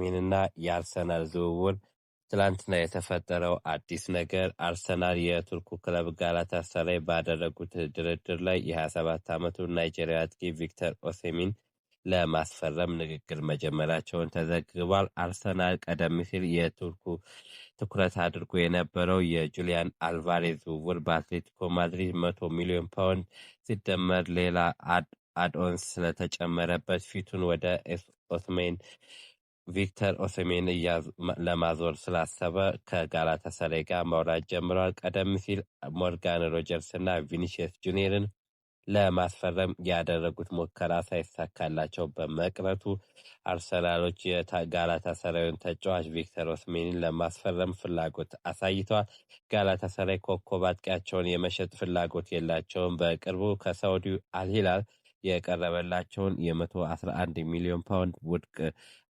ኦሲሜን እና የአርሰናል ዝውውር። ትላንትና የተፈጠረው አዲስ ነገር፣ አርሰናል የቱርኩ ክለብ ጋላታሳራይ ባደረጉት ድርድር ላይ የ27 ዓመቱ ናይጄሪያ አጥቂ ቪክተር ኦሲሜን ለማስፈረም ንግግር መጀመራቸውን ተዘግቧል። አርሰናል ቀደም ሲል የቱርኩ ትኩረት አድርጎ የነበረው የጁሊያን አልቫሬዝ ዝውውር በአትሌቲኮ ማድሪድ 100 ሚሊዮን ፓውንድ ሲደመር ሌላ add-ons ስለተጨመረበት ፊቱን ወደ ኦስሜን ቪክተር ኦሲሜን ለማዞር ስላሰበ ከጋላታሳራይ ጋር ማውራት ጀምረዋል። ቀደም ሲል ሞርጋን ሮጀርስ እና ቪኒሲየስ ጁኒየርን ለማስፈረም ያደረጉት ሙከራ ሳይሳካላቸው በመቅረቱ አርሰናሎች የጋላታሳራዩን ተጫዋች ቪክተር ኦሲሜንን ለማስፈረም ፍላጎት አሳይተዋል። ጋላታሳራይ ኮከብ አጥቂያቸውን የመሸጥ ፍላጎት የላቸውም። በቅርቡ ከሳውዲው አልሂላል የቀረበላቸውን የ111 ሚሊዮን ፓውንድ ውድቅ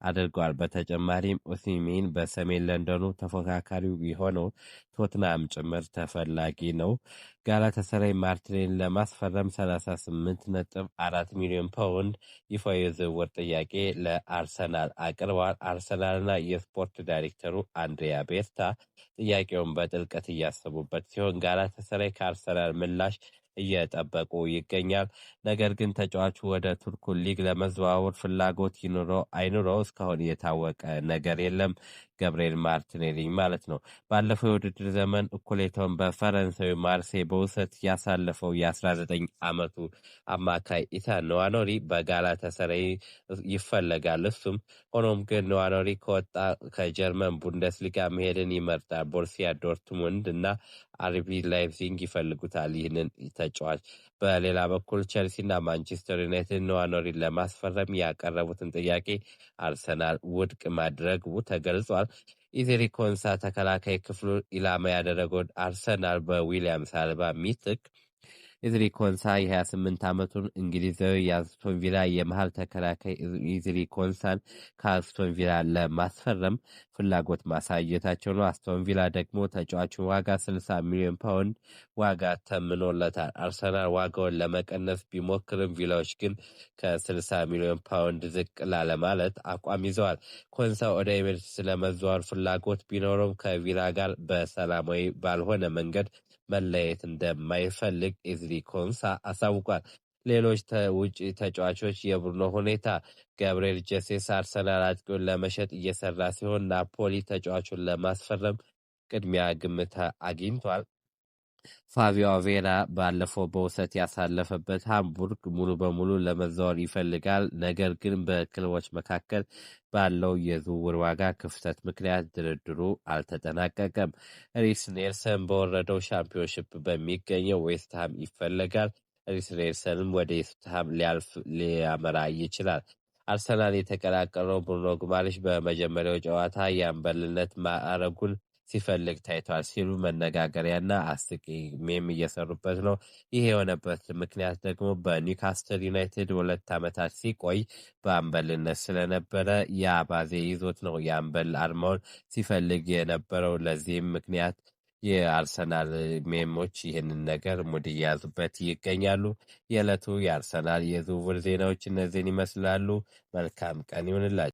አድርገዋል። በተጨማሪም ኦሲሜን በሰሜን ለንደኑ ተፎካካሪው የሆነው ቶትናም ጭምር ተፈላጊ ነው። ጋላታሳራይ ማርቲኔሊን ለማስፈረም 38.4 ሚሊዮን ፓውንድ ይፋዊ የዝውውር ጥያቄ ለአርሰናል አቅርበዋል። አርሰናልና የስፖርት ዳይሬክተሩ አንድሪያ ቤርታ ጥያቄውን በጥልቀት እያሰቡበት ሲሆን፣ ጋላታሳራይ ከአርሰናል ምላሽ እየጠበቁ ይገኛል። ነገር ግን ተጫዋቹ ወደ ቱርኩ ሊግ ለመዘዋወር ፍላጎት ይኑረው አይኑረው እስካሁን የታወቀ ነገር የለም። ገብርኤል ማርቲኔሊ ማለት ነው። ባለፈው የውድድር ዘመን እኩሌታውን በፈረንሳዊ ማርሴይ በውሰት ያሳለፈው የ19 ዓመቱ አማካይ ኢታን ንዋኖሪ በጋላታሳራይ ይፈለጋል። እሱም ሆኖም ግን ንዋኖሪ ከወጣ ከጀርመን ቡንደስሊጋ መሄድን ይመርጣል። ቦሩሲያ ዶርትሙንድ እና አርቢ ላይፕዚግ ይፈልጉታል ይህንን ተጫዋች። በሌላ በኩል ቸልሲ እና ማንቸስተር ዩናይትድ ንዋኖሪን ለማስፈረም ያቀረቡትን ጥያቄ አርሰናል ውድቅ ማድረጉ ተገልጿል። ኢዝሪ ኮንሳ ተከላካይ ክፍሉ ኢላማ ያደረገውን አርሰናል በዊሊያም ሳልባ ምትክ ኢዝሪ ኮንሳ፣ የ28 ዓመቱን እንግሊዛዊ የአስቶን ቪላ የመሃል ተከላካይ ኢዝሪ ኮንሳን ከአስቶን ቪላ ለማስፈረም ፍላጎት ማሳየታቸው ነው። አስቶን ቪላ ደግሞ ተጫዋቹን ዋጋ 60 ሚሊዮን ፓውንድ ዋጋ ተምኖለታል። አርሰናል ዋጋውን ለመቀነስ ቢሞክርም ቪላዎች ግን ከ60 ሚሊዮን ፓውንድ ዝቅ ላለማለት አቋም ይዘዋል። ኮንሳ ወደ ኤሚሬትስ ለመዘዋወር ፍላጎት ቢኖረውም ከቪላ ጋር በሰላማዊ ባልሆነ መንገድ መለየት እንደማይፈልግ ኢዝሪ ኮንሳ አሳውቋል። ሌሎች ውጭ ተጫዋቾች የቡድኑ ሁኔታ፣ ገብርኤል ጀሱስ፣ አርሰናል አጥቂውን ለመሸጥ እየሰራ ሲሆን ናፖሊ ተጫዋቹን ለማስፈረም ቅድሚያ ግምት አግኝቷል። ፋቢዮ ቪዬራ ባለፈው በውሰት ያሳለፈበት ሃምቡርግ ሙሉ በሙሉ ለመዘዋወር ይፈልጋል። ነገር ግን በክለቦች መካከል ባለው የዝውውር ዋጋ ክፍተት ምክንያት ድርድሩ አልተጠናቀቀም። ሪስ ኔልሰን በወረደው ሻምፒዮንሺፕ በሚገኘው ዌስትሃም ይፈለጋል። ሪስ ኔልሰንም ወደ ዌስትሃም ሊያልፍ ሊያመራ ይችላል። አርሰናል የተቀላቀለው ብሩኖ ጉማሬሽ በመጀመሪያው ጨዋታ የአምበልነት ማዕረጉን ሲፈልግ ታይቷል ሲሉ መነጋገሪያና አስቂኝ meme እየሰሩበት ነው። ይህ የሆነበት ምክንያት ደግሞ በኒውካስትል ዩናይትድ 2 ዓመታት ሲቆይ በአምበልነት ስለነበረ የአባዜ ይዞት ነው የአምበል አርማውን ሲፈልግ የነበረው። ለዚህም ምክንያት የአርሰናል meme ኦች ይህንን ነገር ሙድ እየያዙበት ይገኛሉ። የዕለቱ የአርሰናል የዝውውር ዜናዎች እነዚህን ይመስላሉ። መልካም ቀን ይሁንላችሁ።